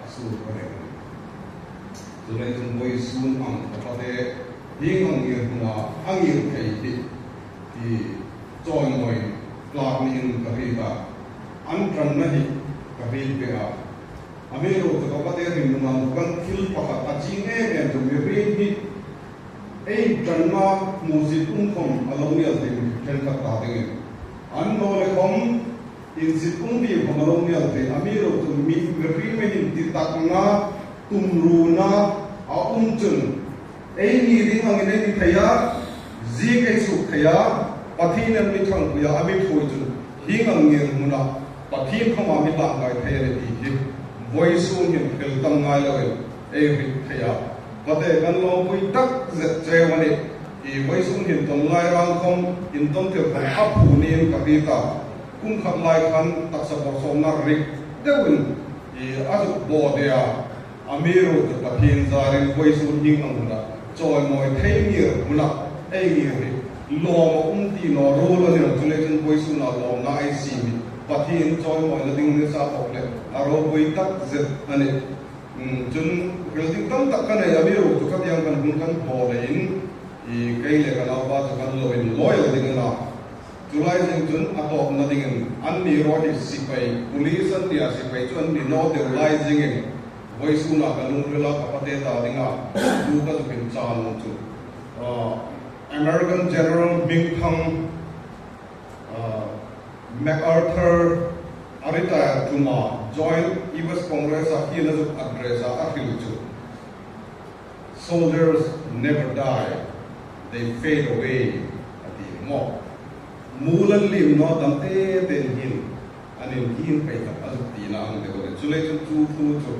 a sur ka reng. Chuleiin chun vawisun ang ka pate hieng ang ngir hmuna a ngir thei hi, i chawimawi tlak niin ka hriet a, an ṭanna hi ka hriet ve a. Amiruokchu ka pate hringnuna kan thil pakhat a ching em em chu mihriem hi ei ṭanna hmusit um khawm a lo ni el thei mi ṭhenkhat ta dingin. Annawleh khawm insit um ding khawm a lo ni el thei, amiruokchu mi, mihriem hin titakna, tumruna a um chun, eini ding angin ei ni thei a, ziek ei suok thei a, Pathienin mi ṭhangpui a, a mi ṭhuoi chun, hieng ang ngir hmuna Pathien khawma mi tlak ngai thei a nih ti hi vawisun hin hril tam ngai loin ei hriet thei a. Pate kan lawmpui tak zet cheu a nih. I vawisun hin ton lai rang khawm, inton tir khawm a phu niin ka hriet a. Kum khat lai khan taksa bawrsawmna rik deuin i a zuk bawh de a. Amiruokchu Pathien zarin vawisun hieng ang hmuna chawimawi thei ngir hmuna ei ngir hi lawm a um ti naw ruol a ni lo, chuleiin chun vawisuna lawmna ei siem hi Pathien chawimawina ding ni sa khawp le a ropui tak zet a nih. Hmm, chun hril ding tam tak ka nei, amiruokchu ka tiang kan hun kan thaw leiin i kei le ka naupa chu kan lo inlawi ding a na. Chu lai zing chun a tawpna dingin anni ruok hi sipai, police an nia, sipai chu an ni naw deu lai zingin vawisuna ka lungrila ka pate ta dinga thu ka zuk inchang chu, ah, American General hmingthang, ah, MacArthur a retire ṭuma joint U S Congress-a hieng hin a zuk address-a a hril chu, "Soldiers never die, they fade away," a ti maw. Mual an liem naw, dam te tein hin an inhing pei tak a zuk tina ang deu le. Chuleiin chu chu thu chu,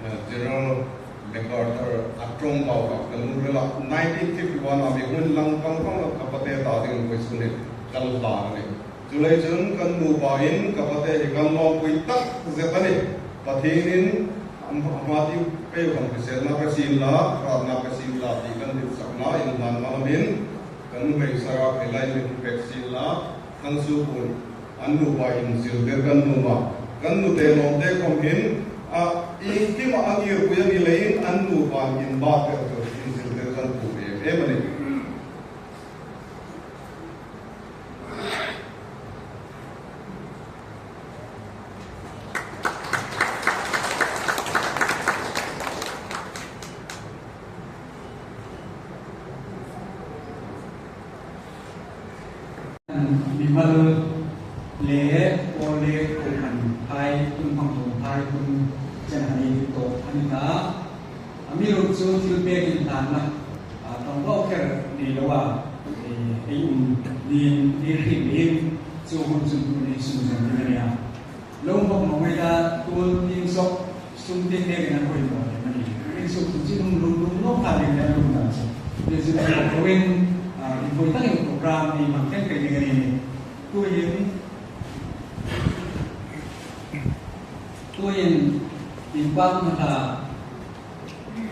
eh, General MacArthur a ṭawngbau kha ka lungrila nineteen fifty-one-a mi hun lang pang pang ka pate ta dingin vawisun hin ka hlan a nih. Chuleiin chun kan nupa in ka pate hi kan lawmpui tak zet a nih. Pathienin am-, ama ti pei khawm hriselna pe sien la, ratna pe sien la ti kan hrilsakna inhlan hmain kan nuhmei sara pei lai mi pek sien la, an su kun an nupa inziltir kan nuom a. Kan nute lawmte khawm hin, a, iengkima a ngirpui a ni leiin an nupa inbattir chu inziltir kan tum em em a nih. Mimal le, pawl le, kohran thai, hun hmang thawm thai, hun chen a ni tawk a ni ta. Amiruokchu thilpek inhlanna, a, ṭawngbau kher nei loa, e, ei um dingin ei hriet leiin chu hun chun tun ei sunzawm ding a nih a. Lo hmang mawng ei ta, tuol tieng sawk, sum tieng nekin an poimaw lem a nih. Ei suk chu hung lum lum nawk kha ding an lum dan chu. Ei suk chu hung, a, inpoi takin program ei hmang kher kher ding a nih. Tuhin, tuhin, inpakna hla,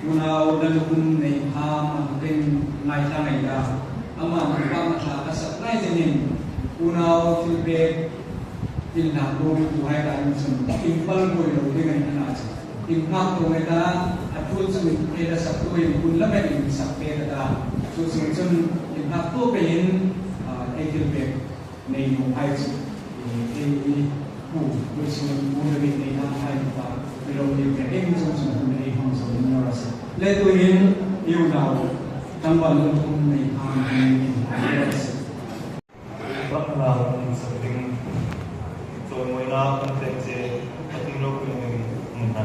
unau Lalnuhun Neipham a hung ngaithla ngei ta. Ama inpakna hla a sak lai zingin, unau thilpek inhlan ruoltuhai ta ding chun inpal buoi lo ding a ni a chu. Inpaktu ngei ta, a thu chu ei la saktuin hun la mek insak pek a ta. Chu chu chun inpaktu peiin, a, ei thilpek nei nawhai chu, e, e, e, pu, pu chu, pu le nei nawhai pa, pu lo ni te, e, mi chung chung pu nei hmang zo ni lo ra se. Le tuhin, i unau, tlangval lo pu nei hmang ni lo ra se. Bak na, um, sa ding, chawimawina kan teng che, a ding lo pu ni, um, na,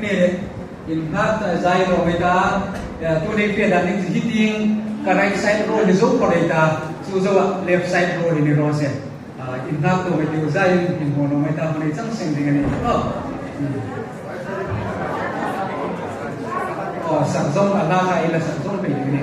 Ni le, innghat ta zai lo mai ta, eh, tu nei fe dan ni hi ting, ka right side row ni zo ko le ta, chu zo a left side row ni ni ro se. Ah, innghat to mai tiu zai in, in mo no mai ta, mo nei chang seng ding a ni. Oh. Hmm. Oh, sak zong a la ka ila sak zong pe ni ni.